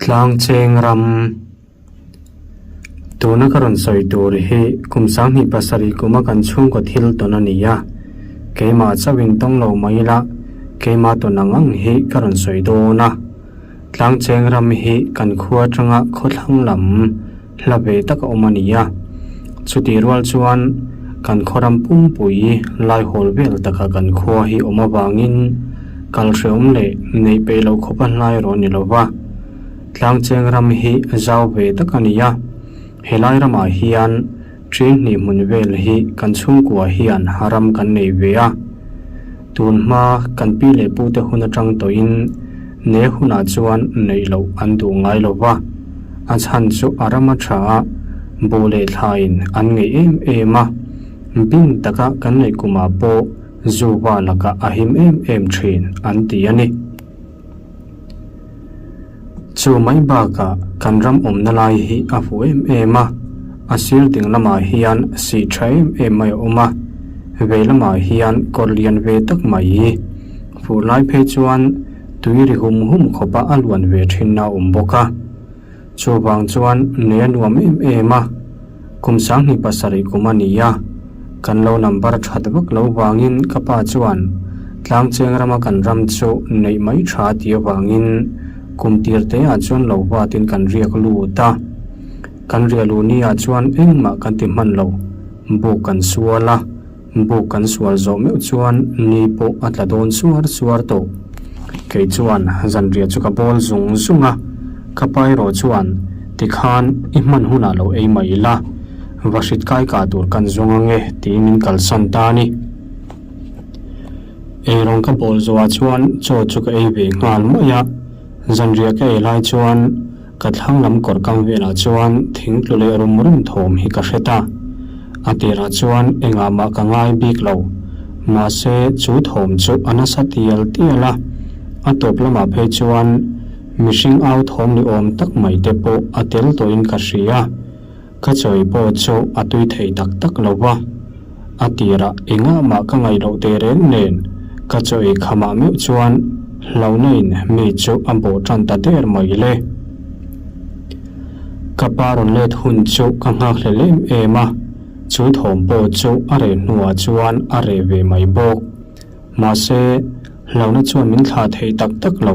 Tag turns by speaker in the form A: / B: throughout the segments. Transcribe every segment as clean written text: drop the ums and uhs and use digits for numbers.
A: Tlangcheng ram Tuna ka rawn sawi tur hi kum 27 kuma kan chhungkaw thil tawn a ni a, keimah chauhin tawng lo mai ila keimah tawn ang ang hi ka rawn sawi dawn a. Tlangcheng ram hi kan khua atanga khawthlang lam hla ve tak a awm a ni a, chutih rual chuan kan khaw ram pumpui laihawl vel taka kan khua hi awm avangin kal hreawm leh neih peih loh khawp a hlai erawh a ni lo va. Tlangcheng ram hi zau ve tak a ni a, helai ramah hian ṭin hnih hmun vel hi kan chhungkua hian ram kan nei ve a. Tun hma kan pi leh pute hun atang tawhin ne hunah chuan neih loh an duh ngai lo va, a chhan chu a ram a tha a, buh leh thlaiin an ngeih em em a, bin taka kan neih kumah pawh zu va lakah a him em em thin an ti a ni. Chu mai bakah kan ram awmna lai hi a fuh em em a, a sir ding lamah hian sih tha em em mai a awm a, vei lamah hian kawr lian ve tak mai hi fuh lai phei chuan tui ri hum hum khawpa a luan ve thin a awm bawk a. Chuvang chuan nei a nuam em em a, kum 27 kum a ni a, kan lo number that vak lo vangin ka pa chuan Tlangcheng rama kan ram chu neih mai tha tih avangin kum tir te ah chuan lo vatin kan riak lut a. Kan riah luh ni ah chuan engmah kan ti hman lo, buk kan sual a, buk kan sual zawh meuh chuan ni pawh a tla dawn suar suar tawh. Kei chuan zanriah chu ka bawl zung zung a, ka pa erawh chuan tikhan i hman hunah lo ei mai ila, va hrit kai kah tur kan zawng ange tiin min kalsan ta a ni. Eirawng ka bawl zawhah chuan chaw chu ka ei ve nghal mai a, zanriah ka ei lai chuan ka thlang lam kawr kam velah chuan thing tlu leh rum rum thawm hi ka hre ta. A tirah chuan engah mah ka ngai bik lo. Mahse, chu thawm chu a nasa tial tial a, a tawp lamah phei chuan mihring au thawm ni awm tak mai te pawh a tel tawhin ka hria. Ka chawi pawh chu a tui thei tak tak lo va, a tirah engah mah ka ngaih loh teh reng nen ka chawi khamah meuh chuan hlauhnain mi chu a bawh tan ta der mai le. Ka pa rawn let hun chu ka nghakhlel em em a, chu thawm pawh chu a reh hnuah chuan a reh ve mai bawk. Mahse, hlauhna chuan min thlah thei tak tak lo.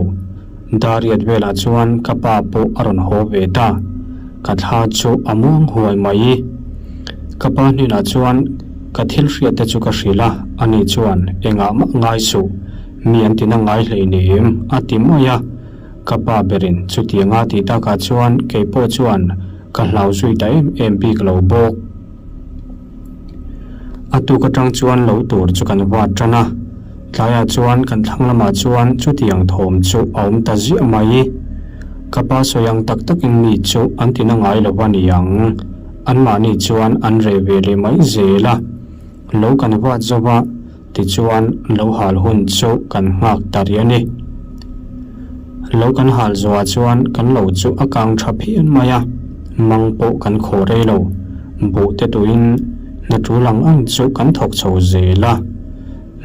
A: Dariat velah chuan ka pa pawh a rawn haw ve ta. Ka thla chu a muang huai mai. Ka pa hnenah chuan ka thil hriat te chu ka hrilh a, ani chuan engah mah ngai suh, mi an tina ngai hleinem a ti mai a. Ka pa berin chutianga tih takah chuan kei pawh chuan ka hlau zui ta em em bik lo bawk. A tuk atang chuan lo tur chu kan vat tan a, tlaiah chuan kan thlang lamah chuan chutiang thawm chu a awm ta ziah mai. Ka pa sawi ang tak takin mi chu an tina ngai lo va ni ang, anmahni chuan an reh ve leh mai zel a. Lo kan vat zo va, tichuan lo hal hun chu kan nghak ta rih a ni. Lo kan hal zawhah chuan kan lo chu a kang tha phian mai a, mang pawh kan khaw rei lo. Buh te tuin hna tul ang ang chu kan thawk chho zel a.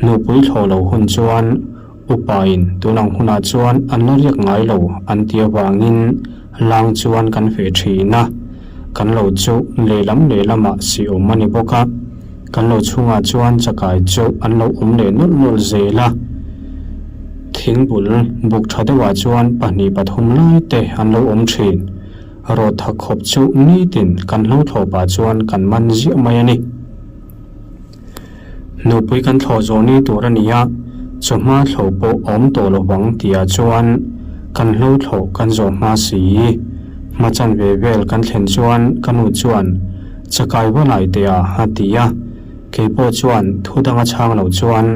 A: Hnupui thlawh lo hun chuan upain tun ang hunah chuan an la riak ngai lo an ti avangin lang chuan kan feh thin a. Kan lo chu lehlam lehlamah si awm a ni bawk a. Kan lo chhungah chuan chakai chu an lo awm leh nawlh nawlh zel a. Thingbul buk tha deuhah chuan pahnih pathum lai te an lo awm thin. Rawt thak khawp chu nitin kan hlo thlawpah chuan kan man ziah mai a ni. Nupui kan thlawh zawh ni tur a ni a, chawhma thlawh pawh a awm tawh lo vang tihah chuan kan hlo thlawh kan zawh hma si. Hma chanve vel kan thlen chuan ka nu chuan Chakai va lai teh a a ti a, kei pawh chuan thu danga chhang lo chuan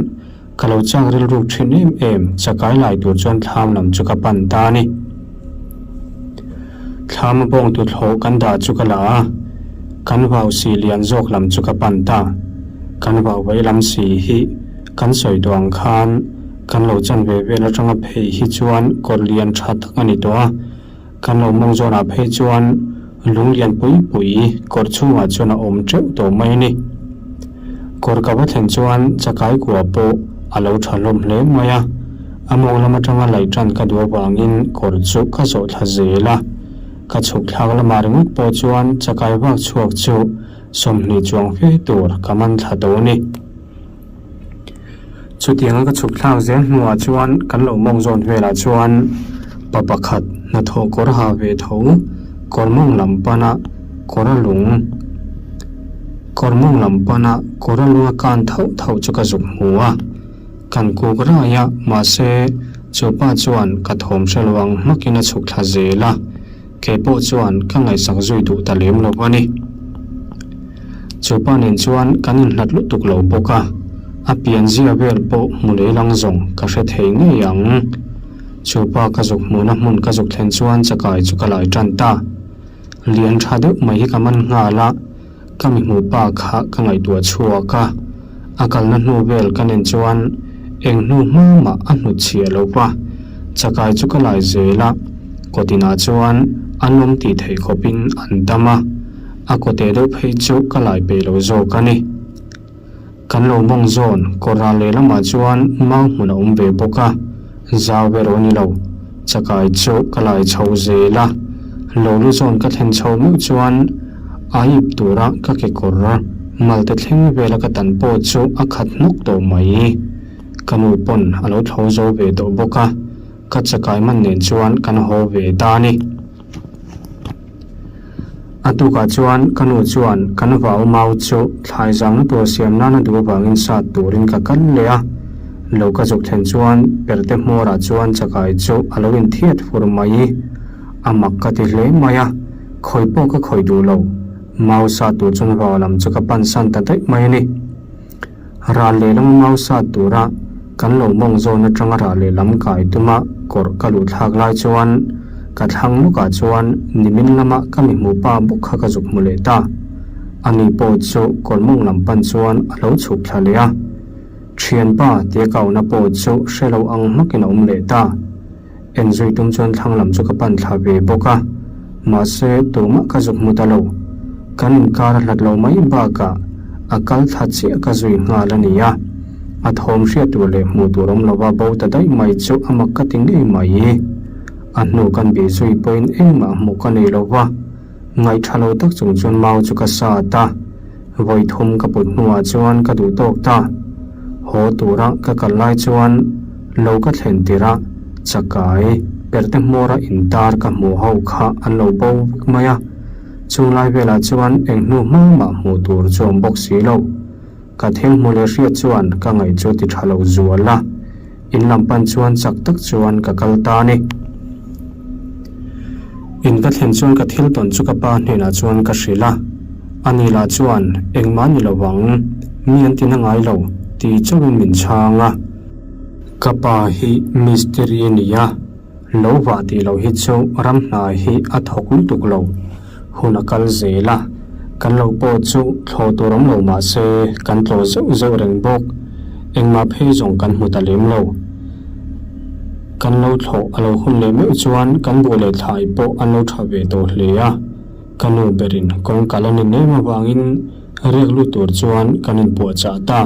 A: ka lo chak rilruk thin em em chakai lai tur chuan thlam lam chu ka pan ta a ni. Thlam a bawng tu thlawh kan dah chu ka la a, kan vau si lian zawk lam chu ka pan ta. Kan vau vei lam si hi kan sawi tawh ang khan kan lo chan ve vel atanga phei hi chuan kawr lian tha tak a ni tawh a, Kan lo mawng zawnah phei chuan lung lian pui pui kawr chhungah chuan a awm teuh tawh mai a ni. Kawr ka va thlen chuan chakai kua pawh a lo tha hlawm hle mai a. A mawng lam atanga laih tan ka duh avangin kawr chu ka zawh thla zel a. Ka chhuk thlak lamah ringawt pawh chuan chakai vak chhuak chu 20 chuang fe tur ka man thla tawh a ni. Chutianga ka chhuk thlak zel hnuah chuan kan lo mawng zawn velah chuan pa pakhat hnathawh kawr ha ve tho kawr mawng lam pana kawr a lung kawr mawng lam pana kawr a lung a kan thauh thauh chu ka zuk hmu a. Kan kuk rai a, mahse chu pa chuan ka thawm hre lo ang hmakin a chhuk thla zel a. Kei pawh chuan ka ngaihsak zui duh ta lem lo a ni. Chu pa nen chuan kan inhlat lutuk lo bawk a, a pianzia vel pawh hmu lei lang zawng ka hre thei ngei ang. Chu pa ka zuk hmuhna hmun ka zuk thlen chuan chakai chu ka lai tan ta. Lian tha deuh mai hi ka man nghal a. Ka mi hmuh pa kha ka ngaihtuah chhuak a, a kalna hnu vel ka nen chuan eng hnu hma mah a hnut chhiah lo va, chakai chu ka lai zel a, kawtinah chuan an awm tih theih khawpin an dam a, a kawte deuh phei chu ka lai peih lo zawk a ni. Kan lo mawng zawn kawr ral lehlamah chuan mau hmun a awm ve bawk a, zau ber aw ni lo. Chakai chu ka lai chho zel a, lo lu zawn ka thlen chho meuh chuan a ip tura ka kekawr malte thleng vela ka tan pawh chu a khat hnawk tawh mai. Ka nu pawn a lo thlo zo ve tawh bawk a, ka chakai man nen chuan kan haw ve ta a ni. A tukah chuan ka nu chuan kan vau mau chu thlai zangna tur siam nana duh avangin sat turin ka kal leh a. Lo ka zuk thlen chuan perte hmawrah chuan chakai chu a lo inthiat fur mai. A mak ka ti hle mai a, khawi pawh ka khawih duh lo. Mau sat tur chuan vau lam chu ka pansan ta daih mai a ni. Ral lehlam mau sat tura kan lo mawng zawn atanga ral lehlam kai tuma kawrh ka luh thlak lai chuan ka thlang lawkah chuan nimin lama ka mi hmuh pa bawk kha ka zuk hmu leh ta. Ani pawh chu kawr mawng lam pan chuan a lo chhuk thla leh a. Thianpa tia ka awna pawh chu hre lo ang hmakin a awm leh ta. En zui tum chuan thlang lam chu ka pan thla ve bawk a, mahse tumah ka zuk hmu ta lo. Kan inkar a hlat lo mai bakah a kal thla chiah ka zui nghal a ni a, a thawm hriat tur leh hmuh tur awm lova bo ta daih mai chu a mak ka ti ngei mai. A hnu kan bih zui pawhin engmah hmuh ka nei lo va, ngaih tha lo tak chung chuan mau chu ka sat a, vawi thum ka put hnuah chuan ka duh tawk ta. Haw tura ka kal lai chuan lo ka thlen tirh a, chakai perte hmawra intar ka hmuh ho kha an lo bo vek mai a, chung lai velah chuan eng hnu hma mah hmuh tur chu awm bawk si lo. Ka thil hmu leh hriat chuan ka ngaih chu ti tha lo zual a, in lam pan chuan chak tak chuan ka kal ta a ni. In ka thlen chuan ka thil tawn chu ka pa hnenah chuan ka hrilh a, ani lah chuan engmah ni lo ang, mi an ti na ngai lo ti chauhin min chhang a. Ka pa hi mistiri a ni a, lo vah tih loh hi chu ram hna hi a thawk lutuk lo. Hun a kal zel a, kan lo pawh chu thlawh tur awm lo mah se kan tlawh zeuh zeuh reng bawk. Engmah phei zawng kan hmu ta lem lo. Kan lo thlawh a lo hun leh meuh chuan kan buh leh thlai pawh an lo tha ve tawh hle a. Ka nu berin kawngkal a ni nem avangin riak lut tur chuan kan inpuahchah ta.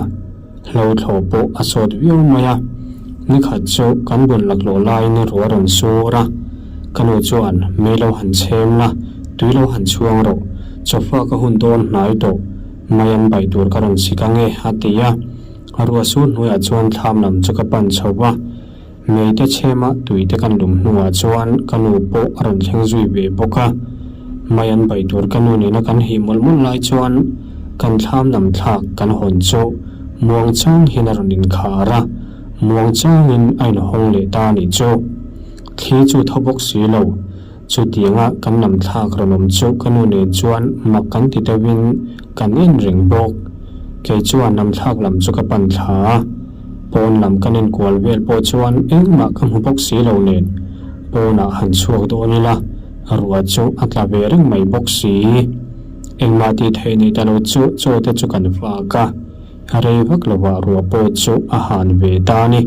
A: Hlo thlawh pawh a sawt viau mai a, nikhat chu kan bun laklawh laiin ruah rawn sur a, ka nu chuan mei lo han chhem la, tui lo han chhuang rawh, chawfa ka hun dawn hnai tawh, mai an baih tur ka rawn chhik ange a ti a, ruah sur hnuaiah chuan thlam lam chu ka pan chho va. Meite chhema tuite kan lum hnuah chuan ka nu pawh a rawn thleng zui ve bawk a. Mai an bai tur ka nu nena kan hih mawlh mawlh lai chuan kan thlam nam thlak kan hawn chu muang chang hian a rawn inkhar a, muang changin a inhawng leh ta a nih chu. Thli chu tho bawk si lo. Chutianga kan lam thlak rawn awm chu ka nu nen chuan mak kan ti deuhin kan en reng bawk. Kei chuan lam thlak lam chu ka pan thla a, pawn lam kan enkual vel pawh chuan engmah ka hmu bawk si lo nen pawnah han chhuak dawn ila ruah chu a tla ve reng mai bawk si. Engmah tih theih nei ta lo chu chaw te chu kan vak a, rei vak lovah ruah pawh chu a han ve ta a ni.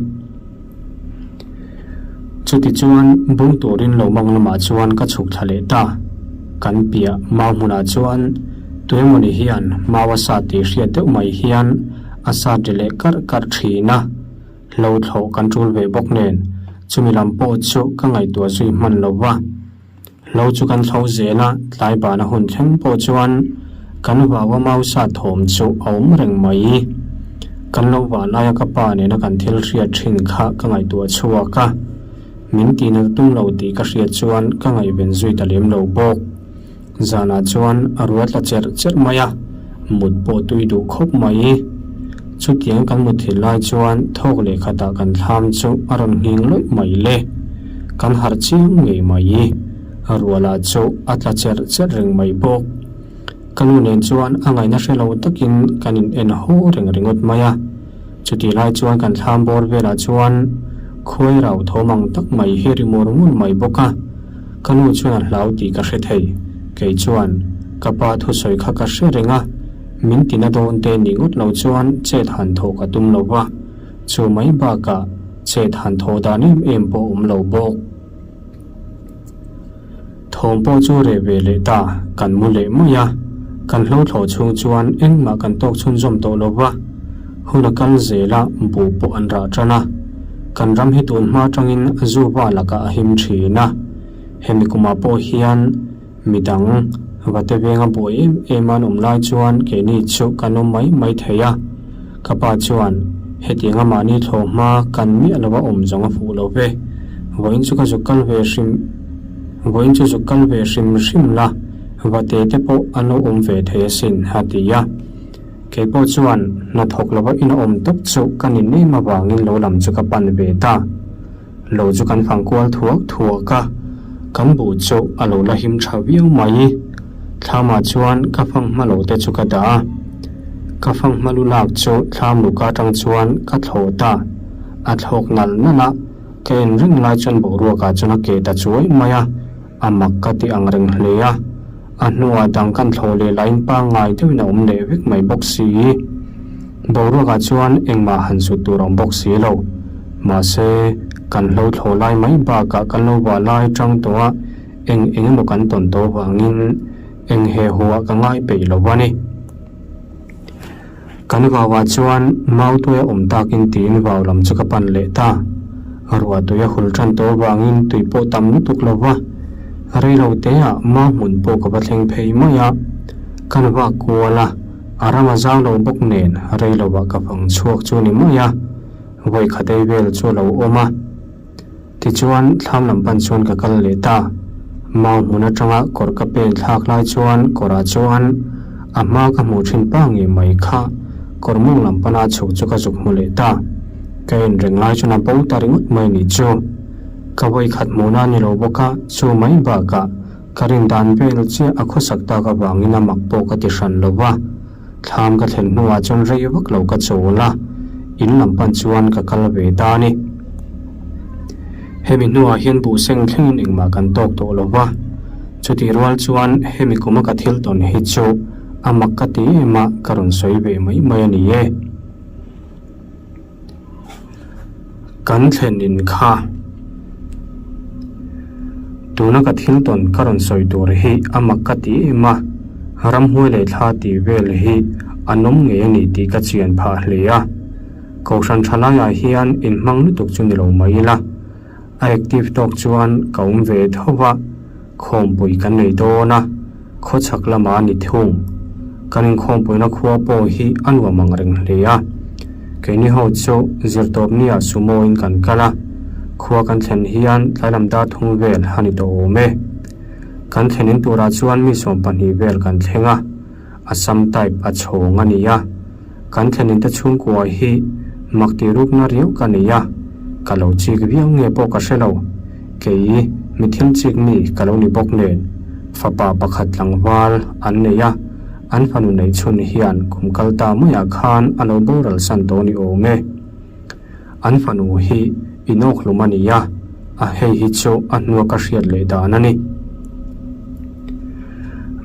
A: Chutichuan bung turin lo mang lamah chuan ka chhuk thla leh ta. Kan piah mau hmunah chuan tuemawni hian mau a sat tih hriat deuh mai hian a sat ri leh karh karh thin a. Hlo thlawh kan tul ve bawk nen, chumi lam pawh chu ka ngaihtuah zui hman lo va. Hlo chu kan thlo zel a, tlai bana hun thleng pawh chuan kan vaua mausa thawm chu a awm reng mai. Kan lo vah laia ka pa nena kan thil hriat thin kha ka ngaihtuah chhuak a, min tihna tum lo tih ka hriat chuan ka ngaihven zui ta lem lo bawk. Zanah chuan a rual tla cherh cherh mai a, mut pawh tui duh khawp mai. Chutiang kan mut thil lai chuan thawk leh khatah kan thlam chu a rawn nghing lawih mai le. Kan harh chiang ngei mai. A rualah chu a tla cherh cherh reng mai bawk. Ka nu nen chuan a ngaihna hre lo takin kan in en haw reng ringawt mai a. Chutih lai chuan kan thlam bawr velah chuan khuai rau thawm ang tak mai hi ri mur mur mai bawk a. Ka nu chuan a hlau tih ka hre thei. Kei chuan ka pa thusawi kha ka hre reng a, min tina dawn te ni ngawt lo chuan chet han thawh ka tum lo va, chu mai bakah chet han thawh dan em em pawh awm lo bawk. Thawm pawh chu reh ve leh ta, kan mu leh mai a, kan hlo thlawh chhung chuan engmah kan tawk chhunzawm tawh lo va, hun a kal zel a, buh pawh an rah tan a. Kan ram hi tun hma atangin zuva lakah a him thin a, hemi kumah pawh hian midang vate venga buai em em an awm lai chuan keini chu kan awm mai mai thei a. Ka pa chuan hetianga mahni thlawh hma kan miah lova awm zawng a fuh lo ve, vawiin chu ka zuk kal ve hrim vawiin chu zuk kal ve hrim hrim la, vate te pawh an lo awm ve thei asin a ti a. Kei pawh chuan hna thawk lova in a awm tawp chu ka ni nem avangin lo lam chu ka pan ve ta. Lo chu kan fang kual thuak thuak a, kan buh chu a lo la him tha viau mai. Thlamah chuan ka fang hma lo te chu ka dah a, ka fang hma lu lak chu thlam luka atang chuan ka thlawh ta. A thlawk nalh nalh a, ka en reng lai chuan boruakah chuan a keh ta chuai mai a, a mak ka ti ang reng hle a. A hnuah dang kan thlawh leh lain pangngai deuhin a awm leh vek mai bawk si. Boruakah chuan engmah han sut tur a awm bawk si lo. Mahse, kan hlo thlawh lai mai bakah kan lo vah lai tang tawh a, eng eng emaw kan tawn tawh vangin eng he huah ka ngai peih lo a ni. Kan vauah chuan Mautuia awm takin tiin vau lam chu ka pan leh ta. Ruah tui a hul tan tawh avangin tui pawh tam lutuk lo va, rei lo teah mau hmun pawh ka va thleng phei mai a. Kan vak kual a, a ram a zau lo bawk nen rei lovah ka fang chhuak chu ni mai a, vawikhat ei vel chu a lo awm a. Tichuan, thlam lam pan chuan ka kal leh ta. Mau hmun atanga kawr ka pen thlak lai chuan kawrah chuan a hma ka hmuh thin pa ngei mai kha kawr mawng lam pana chhuk chu ka zuk hmu leh ta. Ka en reng lai chuan a bo ta ringawt mai ni chu. Ka vawikhat hmuhna a ni lo bawk a, chu mai bakah ka rin dan vel chiah a khawsak tak avangin a mak pawh ka ti hran lo va. Thlam ka thlen hnuah chuan rei vak lo ka chawl a, in lam pan chuan ka kal ve ta a ni. Hemi hnuah hian buhseng thlengin engmah kan tawk tawh lo va, chutih rual chuan hemi kuma ka thil tawn hi chu a mak ka ti em a, ka rawn sawi ve mai mai a ni e. Kan thlen in kha. Tuna ka thil tawn ka rawn sawi tur hi a mak ka ti em a, ramhuai leh thla tih vel hi a nawm ngei a ni tih ka chian phah hle a. Kohhran tha laiah hian inhmang lutuk chu ni lo mai ila, a active tawk chuan ka awm ve tho va, khawmpui kan nei dawn a, khawchhak lamah a ni thung. Kan inkhawmpuina khua pawh hi a nuam ang reng hle a. Keini ho chu zirtawpnia sumo in kan kal a, khua kan thlen hian tlailam dar thum vel a ni tawh awm e. Kan thlen in turah chuan mi 12 vel kan thleng a, Assam type a chhawng a ni a. Kan thlen in te chhungkua hi mak tih rukna riau ka nei a, ka lo chik viau nge pawh ka hre lo. Kei mi thil chik mi ka lo ni bawk nen, fapa pakhat tlangval an nei a, an fanu neih chhun hian kum kal ta maiah khan a lo boral san tawh ni awm e. An fanu hi inawkhlum a ni a, a hei hi chu a hnua ka hriat leh dan a ni.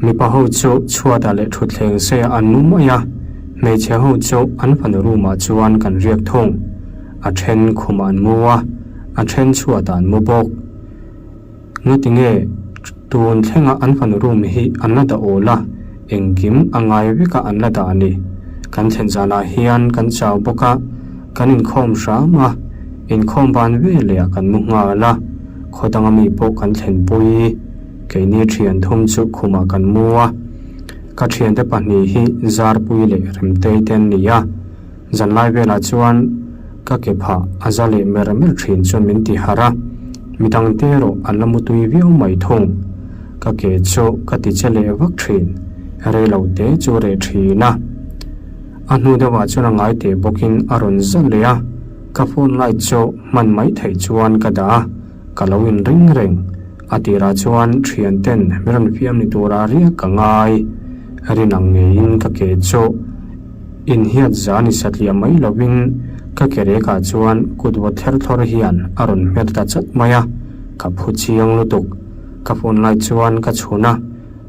A: Mipa ho chu chhuatah leh thutthleng seiah an mu mai a, hmeichhe ho chu an fanu room ah chuan kan riak thung. A then khumah an mu a, a then chhuatah an mu bawk. Ngatinge tun thlenga an fanu room hi an la dah awl a, engkim a ngai veka an la dah a ni. Kan thlen zanah hian kan chau bawk a. Kan inkhawm hram a, inkhawm ban veleh ah kan mu nghal a, khaw danga mi pawh kan thlenpui. Keini thian thum chu khumah kan mu a, ka thiante pahnih hi Zarpui leh Remtei te an ni a, zanlai velah chuan ka ke phah a za leh mer mer thin chuan min ti harh a, midangte erawh an la mutui viau mai thung. Ka ke chu ka ti che leh vak thin, rei lo te chu reh thin a. A hnu deuhah chuan a ngai teh bawkin a rawn zalh leh a, ka phone light chu hman mai theih chuan ka dah a, ka lo in ring reng. A tirah chuan thian ten mi rawn fiam ni tura riak ka ngai. Rin ang ngeiin ka ke chu inhiat za ni satliah mai lovin ka ke rekah chuan kut vawt thler thlawr hian a rawn hmer ta chat mai a, ka phu chiang lutuk. Ka phone light chuan ka chhun a.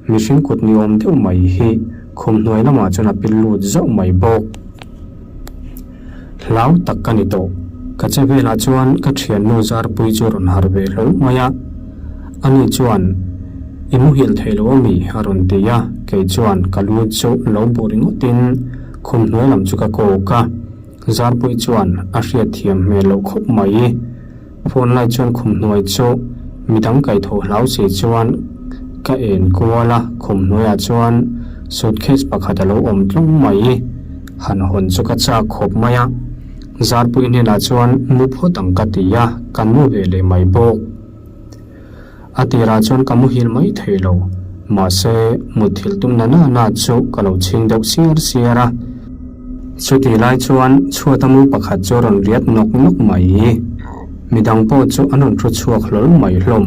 A: Mihring kut ni awm deuh mai hi khum hnuai lamah chuan a pil lut zauh mai bawk. Hlau tak ka ni tawh. Ka che velah chuan ka thiannu Zarpui chu rawn harh ve hlawl mai a. Ani chuan, I muhil thei lo ami? a rawn ti a, kei chuan ka lu chu lo bu ringawtin khum hnuai lam chu ka kawk a. Zarpui chuan a hriatthiam hmel loh khawp mai. Phone lai chuan khum hnuai chu midang kaihthawh hlau si chuan ka en kual a, khum hnuaiah chuan suitcase pakhat a lo awm tlung mai. Han hawn chu ka chak khawp mai a, Zarpui hnenah chuan mu phawt ang ka ti a, kan mu ve leh mai bawk. A tirah chuan ka muhil mai thei lo, mahse mutthilh tum na na na chu ka lo chhing deuh siar siar a. Chutih lai chuan chhuata mu pakhat chu a rawn riat nawk nawk mai. Midang pawh chu an rawn thu chhuak hlawl mai hlawm.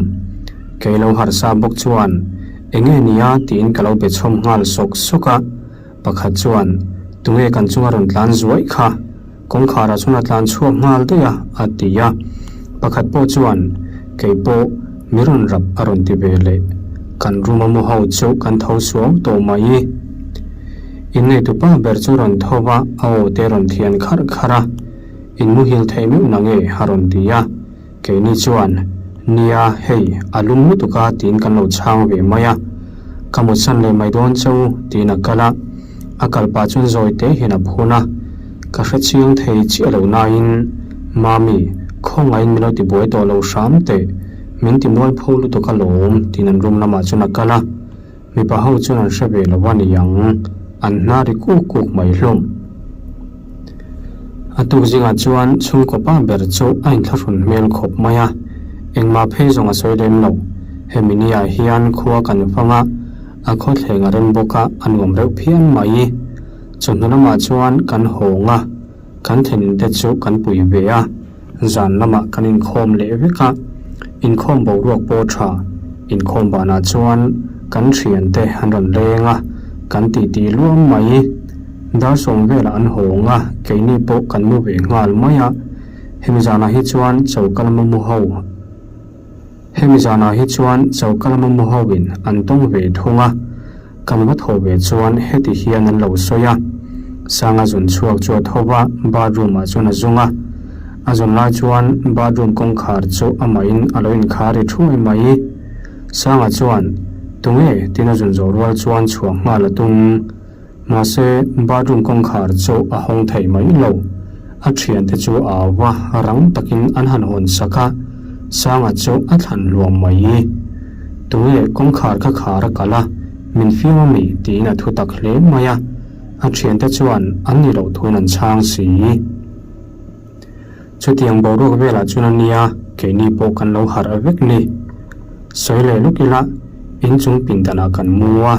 A: Kei lo harsa bawk chuan enge nia tiin ka lo be chhawm nghal sawk sawk a. Pakhat chuan, Tunge kan chunga rawn tlan zuaih kha? Kawngkharah chuan a tlan chhuak nghal daih a, a ti a. Pakhat pawh chuan, Kei pawh mi rawn rap a rawn ti ve leh. Kan room a mu ho chu kan tho suau tawh mai. Inneitupa ber chu rawn tho va, a aw te rawn thian kharh kharh a. In muhil theih meuh na nge? a rawn ti a. Keini chuan, Nia, hei, a lum lutuk a tiin kan lo chhang ve mai a. Ka mutsan leh mai dawn che u, tiin a kal a. A kal pah chuan zawi te hian a phun a. Ka hre chiang thei chiah lo nain, Mami, khawngaihin min lo ti buai tawh lo hram teh, min ti mual pho lutuk a lawm, tiin an room lamah chuan a kal a. Mipa ho chuan an hre ve lo a ni ang, an hna ri kuk kuk mai hlawm. A tuk zingah chuan chhungkaw pa ber chu a inthlahrun hmel khawp mai a, engmah phei zawng a sawi lem lo. Hemi ni ah hian khua kan fang a, a khawthleng a rem bawk a, a nuam reuh phian mai. Chawhnu lamah chuan kan hawng a, kan thlenin te chu kan pui ve a. Zan lamah kan inkhawm leh vek a, inkhawm boruak pawh tha. Inkhawm banah chuan kan thiante an rawn leng a, kan titi luam mai. Dar sawm velah an hawng a, keini pawh kan mu ve nghal mai a. Hemi zanah hi chuan choka lama mu ho Hemi zanah hi chuan choka lama mu hoin an tawng ve thung a. Kan va thaw ve chuan heti hian an lo sawi a, Sanga zun chhuak chu a tho va, bathroom ah chuan a zung a. A zun lai chuan bathroom kawngkhar chu amahin a lo inkhar ri thuai mai. Sanga chuan, Tunge? tiin a zun zawh rual chuan chhuah nghal a tum. Mahse, bathroom kawngkhar chu a hawng thei mai lo. A thiante chu a au va, rang takin an han hawn sak a, Sanga chu a thlan hluam mai. Tunge kawngkhar kha khar a kal a, min fiam a mi? tiin a thu tak hle mai a. A thiante chuan an ni loh thuin an chhang si. Chutiang boruak velah chuan a nia, keini pawh kan lo harh vek ni. Sawi leh lawk ila, inchung pindanah kan mu a,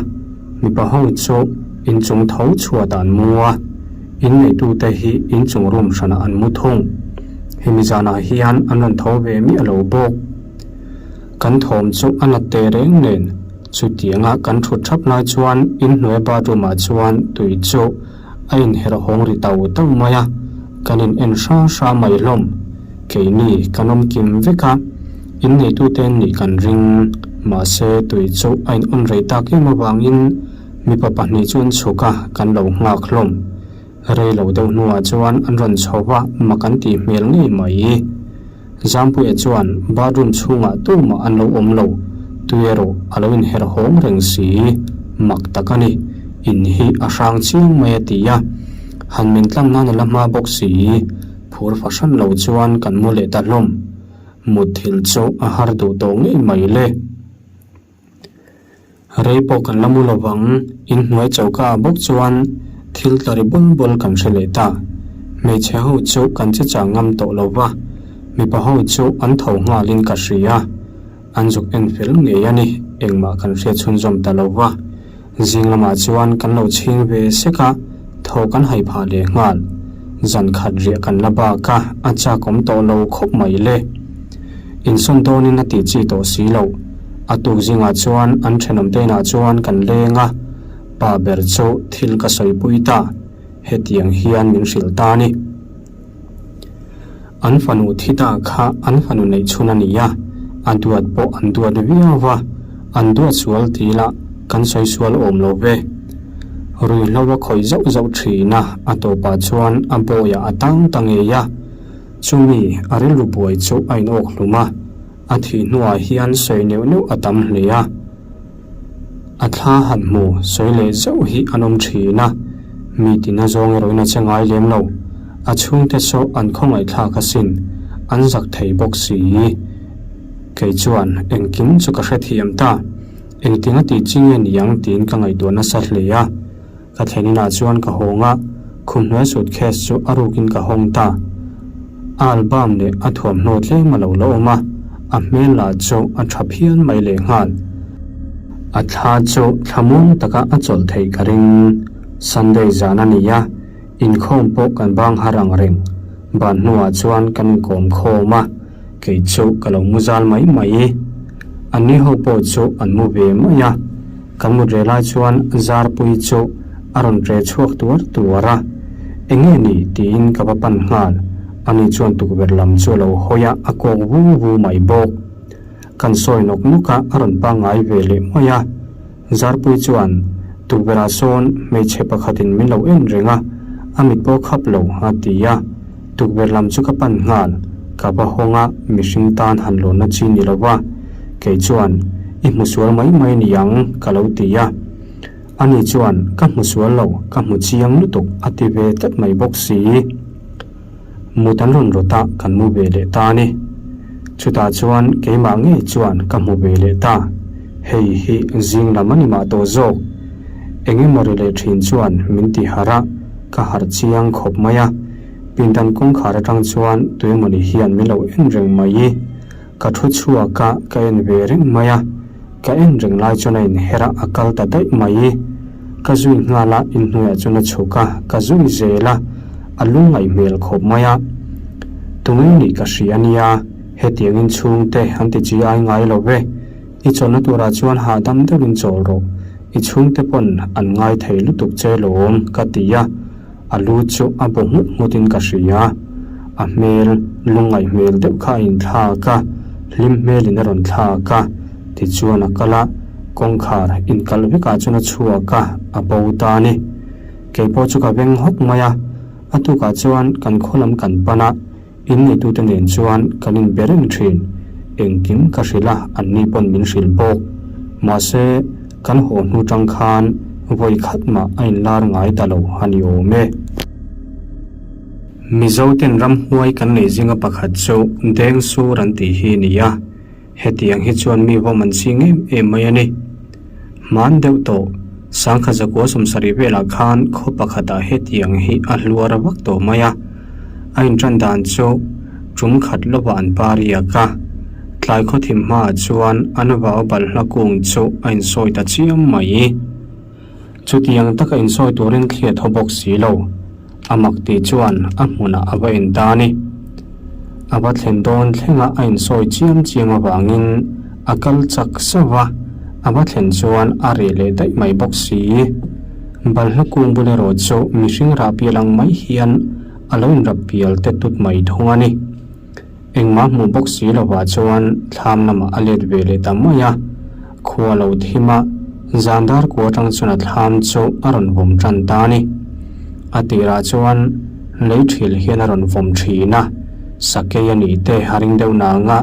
A: mipa ho chu inchung tho chhuatah an mu a, inneitute hi inchung room hranah an mu thung. Hemi zanah hian an rawn tho ve miah lo bawk. Kan thawm chu a nat teh reng nen, chutianga kan thut thap lai chuan inhnuai bathroom ah chuan tui chu A inherh hawng ri tau tau mai a, kan in en hra hra mai hlawm. Keini kan awm kim vek a, inneitute an nih kan ring. Mahse tui chu a in on rei tak em avangin mipa pahnih chu an chhuk a, kan lo nghak hlawm. Rei lo deuh hnuah chuan an rawn chho va, mak an tih hmel ngei mai. Zampuia chuan bathroom chhungah tumah an lo awm lo, tui erawh a lo inherh hawng reng si, mak tak a ni, in hi a hrang chiang mai a ti a, han min tlang nan a la hma bawk si. Phur fahran lo chuan kan mu leh ta hlawm. Mutthilh chu a har duh tawh ngei mai le. Rei pawh kan la mu lo vang, inhnuai choka ah bawk chuan thil tla ri bawl bawl kan hre leh ta. Hmeichhe ho chu kan che chang ngam tawh lo va, mipa ho chu an tho nghalin ka hria. An zuk en fel ngei a ni, engmah kan hriat chhunzawm ta lo va. Zing lamah chuan kan lo chhing ve sek a, thaw kan hai phah leh nghal. Zan khat riah kan la bak a, a chak awm tawh lo khawp mai le. Insawn dawnin a tih chi tawh si loh. A tuk zingah chuan an thenawmte inah chuan kan leng a, pa ber chu thil ka sawipui ta, hetiang hian min hrilh ta a ni. An fanu thi ta kha an fanu neih chhun a ni a, a duat pawh an duat viau va, an duat sual ti ila kan sawi sual awm lo ve. Ruihhlo a khawih zauh zauh thin a, a tawpah chuan a bawiah a tang ta ngei a. Chumi a rilru buai chu a inawk hlum a, a thih hnuah hian sawi neuh neuh a tam hle a. A thla han hmu sawi leh zauh hi an awm thin a, mi tina zawng erawhin a che ngai lem lo. A chhungte saw an khawngaihthlak asin, an zak thei bawk si. Kei chuan engkim chu ka hrethiam ta, engtinga tih chi nge niang tiin ka ngaihtuah nasa hle a. Ka thlen inah chuan ka hawng a, khumhnuai suitcase chu a rukin ka hawng ta. A album leh a thuamhnaw tlem a lo la awm a, a hmel lah chu a tha phian mai lehnghal. A thla chu thlamuang taka a chawlh theih ka ring. Sunday zan a ni a, inkhawm pawh kan bang har ang reng. Ban hnuah chuan kan inkawm khawm a, kei chu ka lo mu zal mai mai. Anni ho pawh chu an mu ve mai a. Kan mut reh lai chuan Zarpui chu a rawn ṭe chhuak tuar tuar a, Eng nge ni? tiin ka va pan nghal. Ani chuan tukverh lam chu a lo hawi a, a kawk vu vu mai bawk. Kan sawi nawk nawk a, a rawn pangngai ve leh mai a. Zarpui chuan, Tukverhah sawn hmeichhe pakhatin min lo en reng a, a mit pawh khap lo, a ti a. Tukverh lam chu ka pan nghal, ka va hawng a, mihring tan han lawnna chi ni lo va, kei chuan, I hmu sual mai mai ni ang, ka lo ti a. Ani chuan, Ka hmu sual lo, ka hmu chiang lutuk, a ti ve tlat mai bawk si. Mut an rawn rawt a, kan mu ve leh ta a ni. Chutah chuan keimah ngei chuan ka hmu ve leh ta. Hei hi zing lam a ni mah tawh zawk. Eng emaw ri leh thin chuan min ti harh a, ka harh chiang khawp mai a. Pindan kawngkhar atang chuan tuemawni hian min lo en reng mai i. Ka thu chhuak a, ka en ve reng mai a. Ka en reng lai chuan a inher a, a kal ta daih mai i. Ka zui nghal a, inhnuaiah chuan a chhuk a, ka zui zel a, a lungngaih hmel khawp mai a. Tunge nih ka hria a nia, hetiangin chhungte an ti chi ai ngai lo ve. I chawlhna turah chuan hahdam deuhin chawl rawh, i chhungte pawn an ngai thei lutuk che lawm, ka ti a, a lu chu a bu nghut nghutin ka hria. A hmel lungngaih hmel deuh kha a inthlak a, hlim hmelin a rawn thlak a, tichuan a kal a, kawngkhar inkalh vekah chuan a chhuak a, a bo ta a ni. Keipawh chu ka veng hawk mai a, a tukah chuan kan khaw lam kan pan a, Inneitute nen chuan kan inbe reng thin. Engkim ka hrilh a, anni pawn min hrilh bawk. Mahse, kan haw hnu tang khan vawi khat mah a inlar ngai ta lo a ni awm e. Mizoten ramhuai kan nei zinga pakhat chu Dengsur an tih hi a ni a. Hetiang hi chuan mi vawm an ching em em mai a ni. Hman deuh tawh, sangkhat zakua sawmsarih velah khan khaw pakhatah hetiang hi a hluar vak tawh mai a. A intan dan chu tum khat lova an pa riak a. Tlai khaw thim hmaah chuan an vau balhla kung chu a insawi ta chiam mai. Chutiang taka insawi turin thli a thaw bawk si lo. A mak tih chuan a hmunah a va en ta a ni. A va thlen dawn thlenga a insawi chiam chiam avangin a kal chak sauh va, a va thlen chuan a reh leh daih mai bawk si. Balhla kung bul erawh chu mihring rah pial ang mai hian a lo inrap pial te tut mai thung a ni. Engmah hmuh bawk si lovah chuan thlam lamah a let ve leh ta mai a, khua lo thim a, zan dar kua atang chuan a thlam chu a rawn vawm tan ta a ni. A tirah chuan lei thil hian a rawn vawm thin a, sakei a nih te a ring deuh nang a,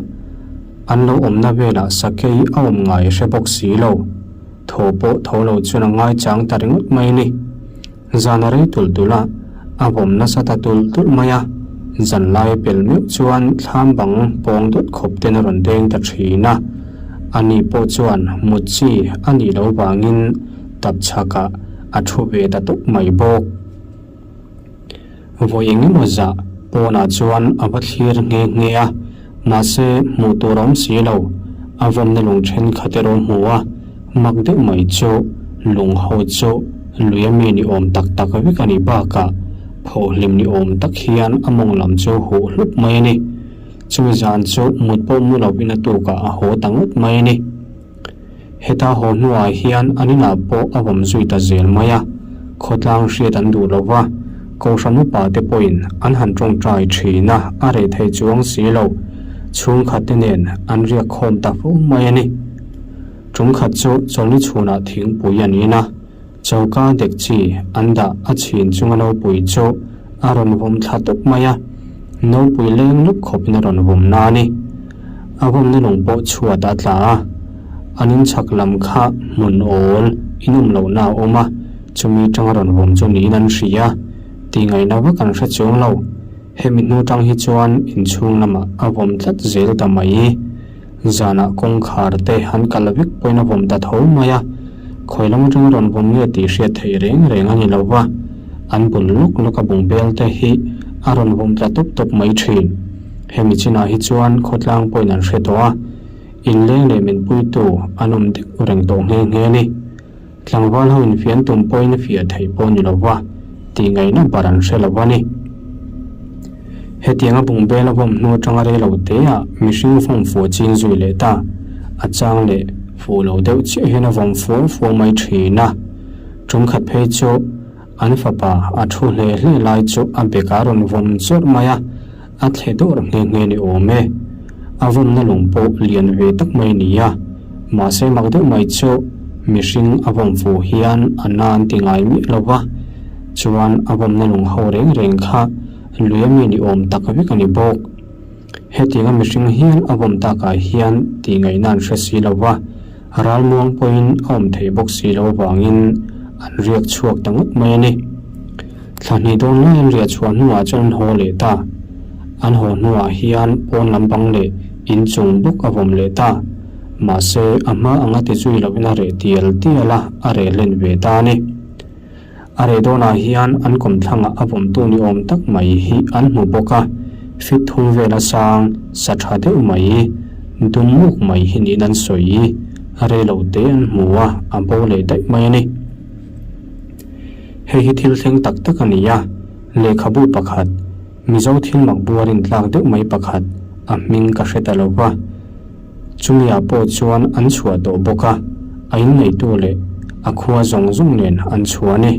A: an lo awmna velah sakei a awm ngai hre bawk si lo. Thaw pawh tho lo chuan a ngaichang ta ringawt mai a ni. Zan a rei tulh tulh a, a vawm nasa ta tulh tulh mai a. Zan lai pel meuh chuan thlam bang pawng dawt khawp ten a rawn deng ta thin a. Ani pawh chuan mut chi a nih loh vangin tapchhakah a thu ve ta tawp mai bawk. Vawi eng emaw zah pawnah chuan a va thlir nghe nghe a, mahse hmuh tur a awm si lo. A vawmna lung thenkhat erawh hmu a, mak deuh mai chu lung ho chu lui a mi ni awm tak tak vek a nih bakah phawhhlim ni awm tak hian a mawng lam chu huh hlup mai a ni. Chumi zan chu mut pawh mu lovin a tukah a haw ta ngawt mai a ni. Heta haw hnuah hian an inah pawh a vawm zui ta zel mai a, khawtlang hriat an duh lo va, Kohhran upa te pawhin an han tawngtai thin a, a reh thei chuang si lo, chhungkhat te nen an riak khawm ta fo mai a ni. Ṭumkhat chu chawlhni chhunah thingpui an in a, choka dekchi an dah a chhin chunga nopui chu a rawn vawm thla tawp mai a, nopui leng lup khawpin a rawn vawm na a ni. A vawmna lung pawh chhuat a tla a, an inchhak lam kha hmun awl inawm lohna a awm a, chumi tanga rawn vawm chu niin an hria, tihngaihna vak an hre chuang lo. Hemi hnu tang hi chuan inchhung lamah a vawm tlat zel ta mai. Zanah kawngkhar te an kal vek pawhin a vawm ta tho mai a, khawi lam atanga rawn vawm nge tih hriat theih reng reng a ni lo va, an bul lawk lawk a bungbel te hi a rawn vawm tla tawp tawp mai thin. Hemi chinah hi chuan khawtlang pawhin an hre tawh a, inleng leh minpuitu an awm deuh reng tawh nghe nghe a ni. Tlangval ho infian tum pawhin fiah theih pawh ni lo va, tih ngaihna bar an hre lo a ni. Hetianga bungbel a vawm hnu atanga rei lo teah mihring vawm fuh ching zui leh ta, a chang leh fuh lo deuh chiah hian a vawm fuau fuau mai thin a. Tumkhat phei chu an fapa a thu hle hle lai chu a bekah a rawn vawm chawrh mai a, A thle dawr nghe nghe ni awm e. A vawmna lung pawh lian ve tak mai ni a. Mahse mak deuh mai chu mihring a vawm fuh hian a na an ti ngai miah lo va. Chuan a vawmna lung ho reng reng kha lui a mi ni awm tak vek a ni bawk. Hetianga mihring hial a vawm takah hian tih ngaihna an hre si lo va. Ralmuang pawhin a awm theih bawk si lo avangin an riak chhuak ta ngawt mai a ni. Thla hnih dawn lai an riah chhuah hnuah chuan an haw leh ta. An haw hnuah hian pawn lam bang leh inchung bawk a vawm leh ta. Mahse, a hma anga ti zui lohin a reh tial tial a, a reh hlen ve ta a ni. A reh dawnah hian an kawmthlangah a vawmtu ni awm tak mai hi an hmu bawk a, fit thum vela sang sa tha deuh mai, dum muk mai hi niin an sawi. Rei lo te an hmu a, a bo leh daih mai a ni. Hei hi thil thleng tak tak a ni a, lehkhabu pakhat, Mizo thil mak buar intlak deuh mai pakhat, a hming ka hre ta lo va. Chumiah pawh chuan an chhuah tawh bawk a, a inneitu leh a khua zawng zawng nen an chhuah a ni.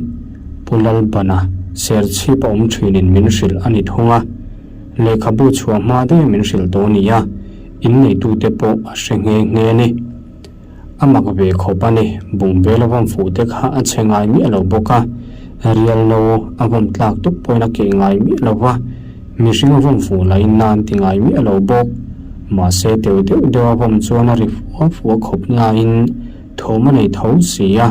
A: Pu Lalbana Serchhip a awm thinin min hrilh a ni thung a, lehkhabu chhuah hma daih min hrilh tawh a ni a, inneitute pawh a hre nghe nghe a ni. A mak ve khawp a ni, bungbel a vawm fuh te kha a chhe ngai miah lo bawk a, rial no a vawm tlak tup pawhin a keh ngai miah lo va, mihring a vawm fuh lahin na an ti ngai miah lo bawk. Mahse teu deuh deuh a vawm chuan a ri fua fua khawp nain thawm a nei tho si a,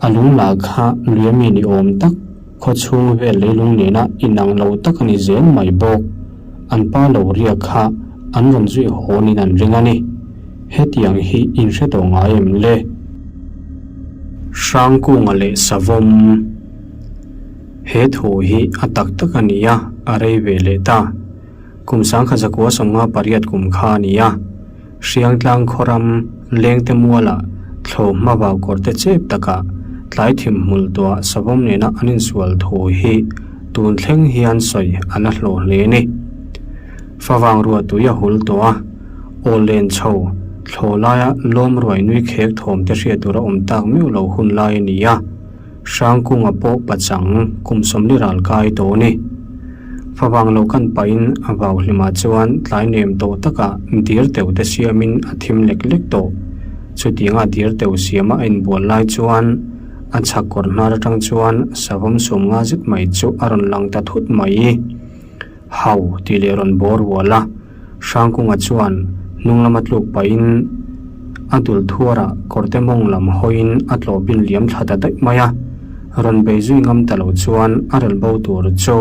A: a lung lah kha lui a mi ni awm tak, khaw chhung vel leilung nena inang lo tak a ni zel mai bawk. An pa lo riak kha an rawn zui hawnin an ring a ni. Hetiang hi in hre tawh ngai em le? Hrangkunga leh Savawm He thu hi a tak tak a ni a, a rei ve leh ta. Kum sangkhat zakua 58 kum kha a ni a. Hriangtlang khawram lengte mualah thlawh hma vau kawr te chep takah tlai thim hmul tuah savawm nena an insual thu hi tun thleng hian sawi a la hlawh hle a ni. Favang ruah tui a hul tawh a, aw len chho thlawh laia lawm ruai nui khek thawm te hriat tur a awm tak meuh lo hun lai a ni a. Hrangkunga pawh pachang kum 40 ral kai tawh a ni. Favang lo kan pahin a vau hlimah chuan tlai nem tawh takah dir teuh te siamin a thim lek lek tawh. Chutianga dir teuh siama a inbual lai chuan a chhak kawr hnar atang chuan savawm sum nga zet mai chu a rawn lang ta thut mai. Hau tih leh rawn bawr rual a, Hrangkunga chuan hnung lama tluk pahin a dul thuarah kawrte mawng lam hawiin a tlawh bin liam thla ta daih mai a. Rawn bei zui ngam ta lo chuan a relh bo tur chu.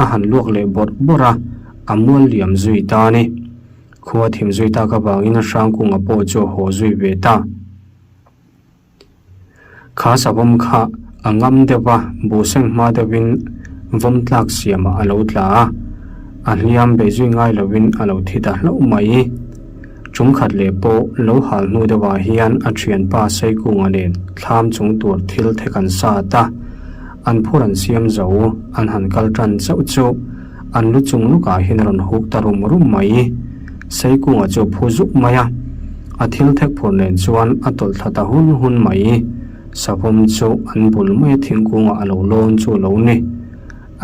A: A han luak leh bawrh bawrh a, a mual liam zui ta a ni. Khua thim zui tak avangin Hrangkunga pawh chu a haw zui ve ta. Kha savawm kha a ngam deuh va, buhseng hma deuhin vawm tlak siamah a lo tla a, a hliam bei zui ngai lovin a lo thi ta hlauh mai. Tum khat leh pawh lo hal hnu deuhah hian a thianpa Seikunga nen thlam chung tur thil thek an sat a, an phur an siam zo, an han kal tan chauh chu an lu chung lukah hian a rawn huk ta rum rum mai. Seikunga chu phu zuk mai a, a thil thek phur nen chuan a tawlh thla ta hun hun mai. Savawm chu an bul mai a thingkungah a lo lawn chu a lo ni.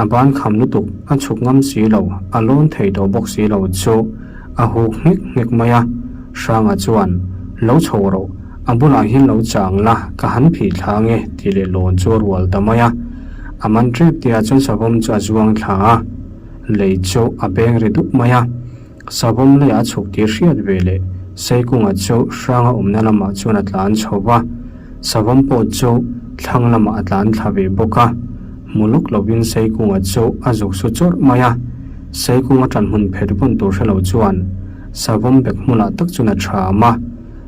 A: A ban kham lutuk, a chhuk ngam si lo, a lawn thei tawh bawk si lo chu a huk nghek nghek mai a. Hranga chuan, Lo chho rawh, a bulah hian lo chang la, ka han phih thla ange tih leh lawn chu a rual ta mai a. A man tep tihah chuan savawm chu a zuang thla a, lei chu a beng ri dup mai a. Savawm leiah a chhuk tih hriat ve leh Seikunga chu Hranga awmna lamah chuan a tlan chho va, Savawm pawh chu thlang lamah a tlan thla ve bawk a. Hmu lawk lovin Seikunga chu a zuk su chawrh mai a, Seikunga ṭan hmun phet vawn tur hre lo chuan Savawm bek hmunah tak chuan a ṭham a,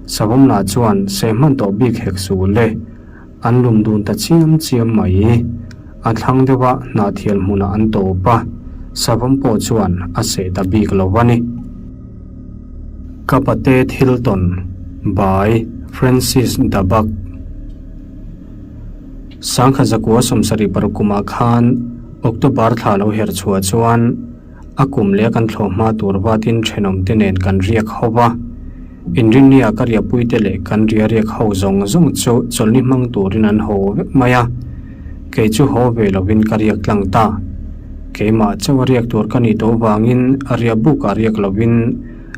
A: Savawm lah chuan seh hman tawh bik hek suh le. An lum dun ta chiam chiam mai. A thlang deuha hnahthial hmunah an tawp a, savawm pawh chuan a seh ta bik lo a ni. Ka pate thil tawn by Francis Dabak. Sangkhat zakua sawmsarih paruk kumah khan October thla lo her chhuah chuan A kum leh kan thlawh hma tur vatin thenawm te nen kan riak ho va. Inrinnia ka riahpui te leh kan ria riak ho zawng zawng chu chawlhni hmang turin an haw vek mai a. Kei chu haw ve lovin ka riak tlang ta. Keimah chauh a riak tur ka nih tawh vangin a riah bukah riak lovin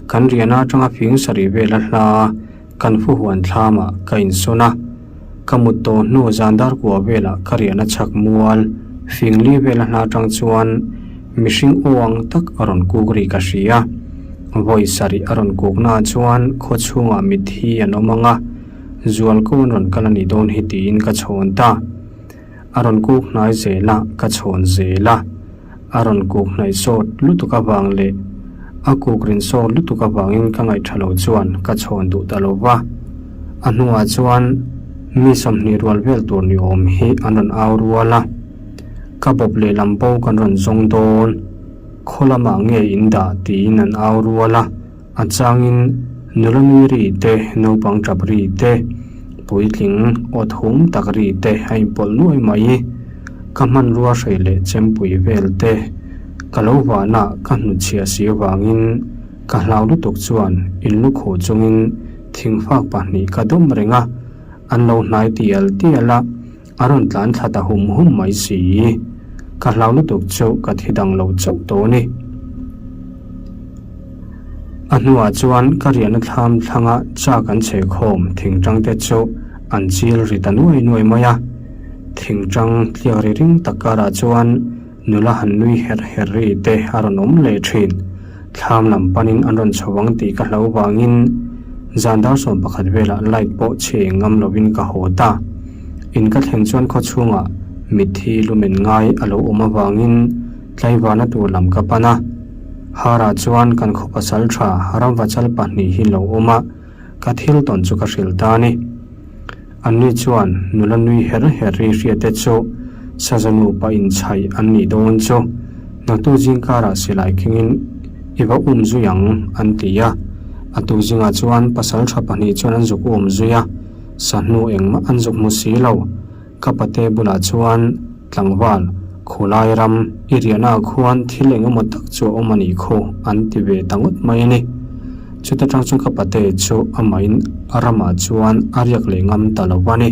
A: kan riahna atanga fing sarih vel a hla Kan fuhuan thlamah ka insawn a, ka mut tawh hnu zan dar kua velah ka riahna chhak mual fing li vela hna atang chuan mihring aw ang tak a rawn kuk ri ka hria. Vawi sarih a rawn kuk naah chuan khaw chhungah mitthi an awm ang a, zualko an rawn kal a nih dawn hi tiin ka chhawn ta. A rawn kuk hnai zel a, ka chhawn zel a. A rawn kuk hnaih sawt lutuk avang leh a kuk rin sawt lutuk avangin ka ngaihṭha lo chuan ka chhawn duh ta lo va. A hnuah chuan mi 20 rual vel tur ni awm hi an rawn au rual a. Ka bawp lehlam bo kan rawn zawng dawn, khaw lamah nge in dah tiin an au rual a. A changin nula nui ri te, naupang tap ri te, puitling aw thum tak ri te a inpawlh nuai mai. Ka hmanrua hrei leh chempui vel te ka lo vahna ka hnutchhiah si avangin ka hlau lutuk chuan inlukhuh chungin thingfak pahnih ka dawm reng a, an lo hnai tial tial a, a rawn tlan thla ta hum hum mai si. Ka hlau lutuk chu ka thi dang lo chauh tawh a ni. A hnuah chuan ka riahna thlam thlanga chak an chhe khawm thingtang te chu an chil ri ta nuai nuai mai a. Thingtang tliak ri ring tak karah chuan nula han nui herh herh ri te a rawn awm leh thin. Thlam lam panin an rawn chho ang tih ka hlau vangin zan dar 11 velah light pawh chhe eng ngam lovin ka haw ta. In ka thlen chuan khaw chhungah mitthi lumen ngai a lo awm avangin Tlaivana tur lam ka pan a, Harah chuan kan khaw pasal tha ramvachal pahnih hi lo awm a, ka thil tawn chu ka hrilh ta a ni. Anni chuan nula nui her her ri hriat te chu saza nupa inchhaih an nih dawn chu naktu zingkarah silai khingin i va um zui ang an ti a. A tuk zingah chuan pasal tha pahnih chuan an zuk um zui a, sahnu engmah an zuk hmu si lo. Ka pate bulah chuan tlangval, khulai ram i riahnaah khuan thil eng emaw tak chu a awm a nih khaw an ti ve ta ngawt mai a ni. Chuta tang chuan ka pate chu amahin ramah chuan a riak leh ngam ta lo va ni.